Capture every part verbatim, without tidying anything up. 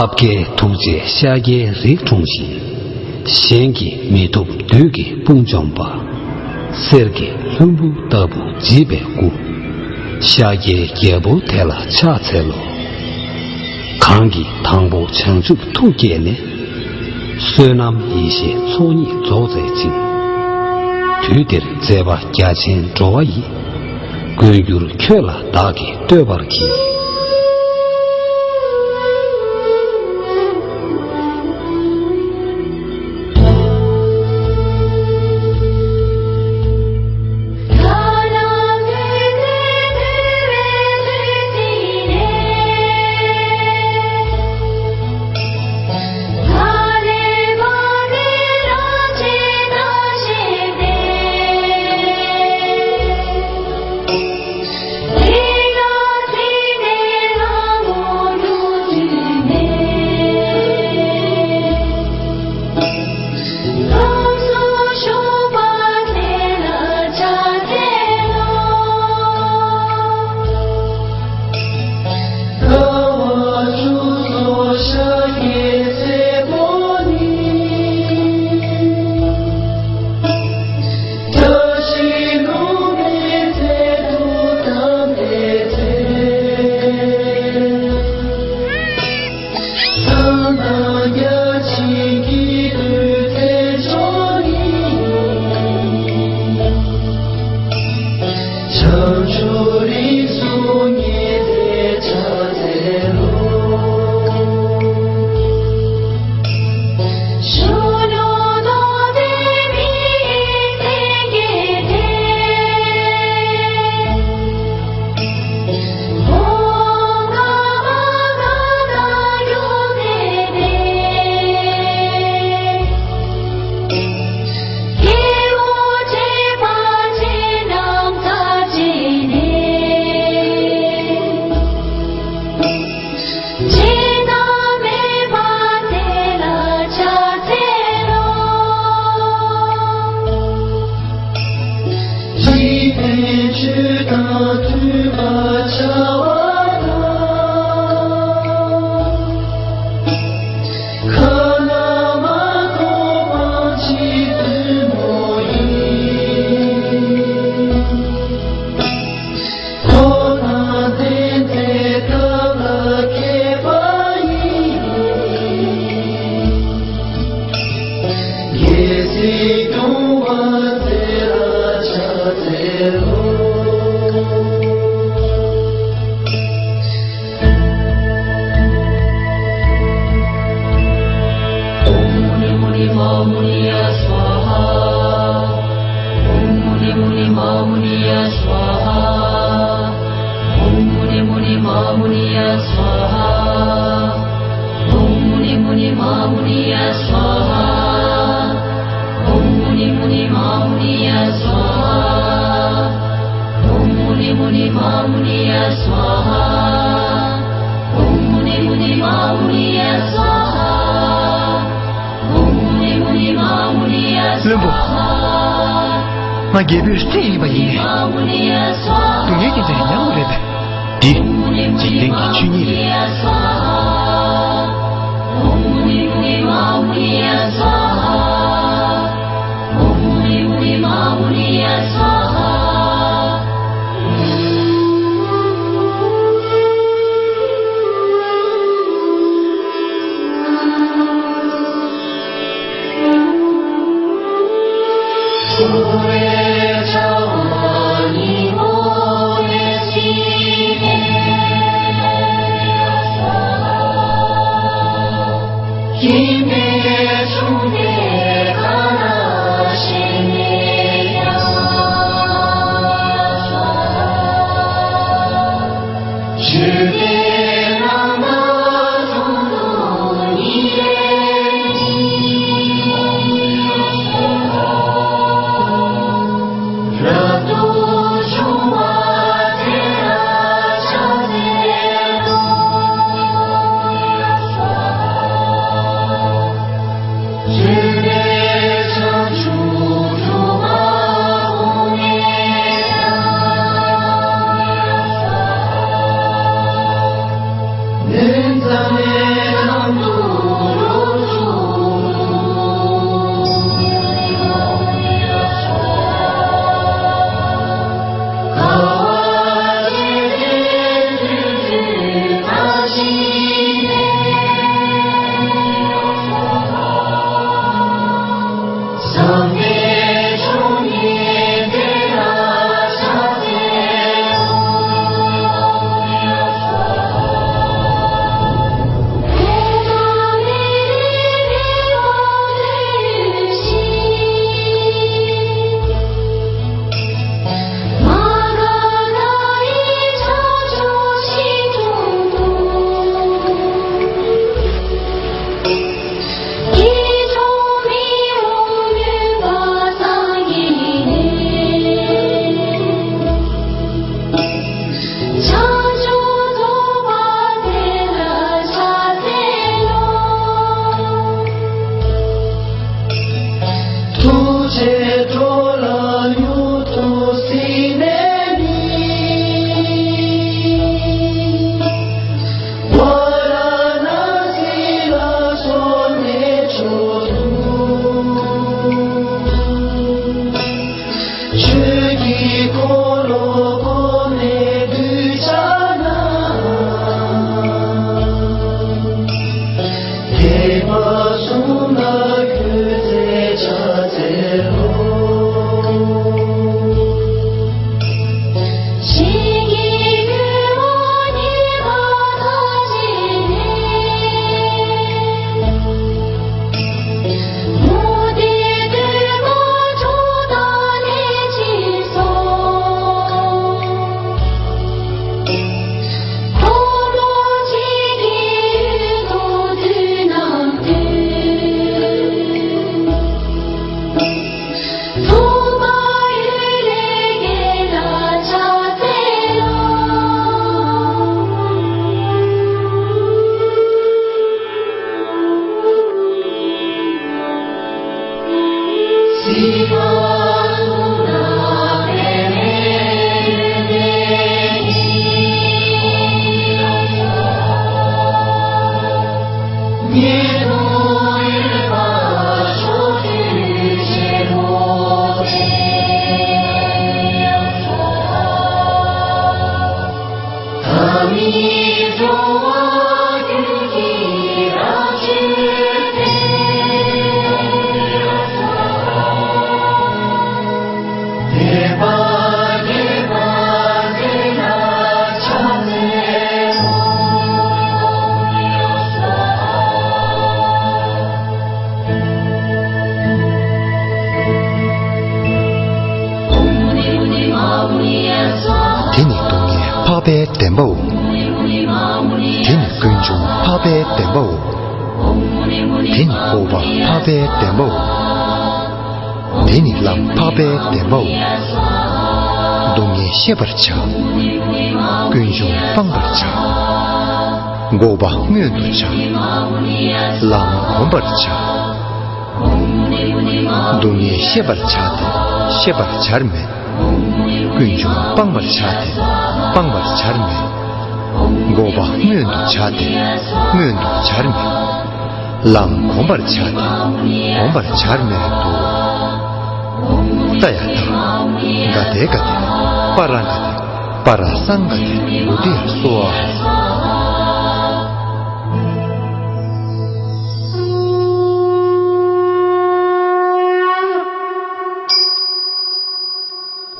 ཐབས་མཁས་ཐུགས་རྗེས་ཤཱཀྱའི་རིགས་འཁྲུངས་ཤིང་། གཞན་གྱིས་མི་ཐུབ་བདུད་ཀྱི་དཔུང་འཇོམས་པ། གསེར་གྱི་ལྷུན་པོ་ལྟ་བུ་བརྗིད་པའི་སྐུ། ཤཱཀྱའི་རྒྱལ་པོ་དེ་ལ་ཕྱག་འཚལ་ལོ། གང་གིས་དང་པོ་བྱང་ཆུབ་ཐུགས་བསྐྱེད་ནས། བསོད་ནམས་ཡེ་ཤེས་ཚོགས་གཉིས་རྫོགས་མཛད་ཅིང་། དུས་འདིར་མཛད་པ་རྒྱ་ཆེན་འགྲོ་བ་ཡི། མགོན་གྱུར་ཁྱོད་ལ་བདག་གིས་བསྟོད་པར་བགྱི། བློན་པོ། ང་རྒྱལ་པོའི་སྲས་ཡིན་པ་ཡིན། སྡུག་བསྔལ་རྐྱེན་ཅན་ཡིན་ཡང་རེད། འདི་འཇིག་རྟེན་གྱི་ཆོས་ཉིད་རེད། ཐུགས་རྗེས་འགྲོ་ལ་མྱུར་དུ་གཟིགས་ནས་ནི། ཝཱ་ར་ཎཱ་སི་ལ་ཕྱོགས་ནས་མཆོག་ཏུ། ཆོས་ཀྱི་འཁོར་ལོ་བསྐོར་ནས་གདུལ་བྱ་རྣམས། དད་པ་གསུམ་ལ་གུས་བརྩེ་ཕྱག་འཚལ་ལོ། ཞིང་གི་རྒྱལ་པོ་ཉིད་མ་ཐག་ཆོད་ནས། མུ་སྟེགས་འདུལ་བ་མཆོག་དང་ལྡན་ཅིང་སོགས། ཕོ་མོ་གཅིག་གི་ཡུལ་དུ་དུས་རྣམས་སྟོན། ཐུབ་པ་ཡུལ་ལས་བརྒལ་ལ་ཕྱག་འཚལ་ལོ། དེ་ནི་སྡུག་བསྔལ་འཕགས་པའི་བདེན་པའོ། དེ་ནི་ཀུན་འབྱུང་འཕགས་པའི་བདེན་པའོ། དེ་ནི་འཁོར་བ་འཕགས་པའི་བདེན་པའོ། དེ་ནི་ལམ་འཕགས་པའི་བདེན་པའོ། སྡུག་བསྔལ་ཤེས་པར་བྱ། ཀུན་འབྱུང་སྤང་བར་བྱ། འགོག་པ་མངོན་དུ་བྱ། ལམ་གོམས་པར་བྱ། སྡུག་བསྔལ་ཤེས་པར་བྱ་སྟེ་ཤེས་པར་བྱར་མེད། ཀུན་འབྱུང་སྤང་བར་བྱ་སྟེ་སྤང་བར་བྱར་མེད། འགོག་པ་མངོན་དུ་བྱ་སྟེ་མངོན་དུ་བྱར་མེད། ལམ་གོམས་པར་བྱ་སྟེ་གོམས་པར་བྱར་མེད་དོ། ཏདྱ་ཐཱ། ག་ཏེ་ག་ཏེ། པཱ་ར་ག་ཏེ། པཱ་ར་སཾ་ག་ཏེ་བོ་དྷི་ཡ་སྭཱ་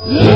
ཧཱ།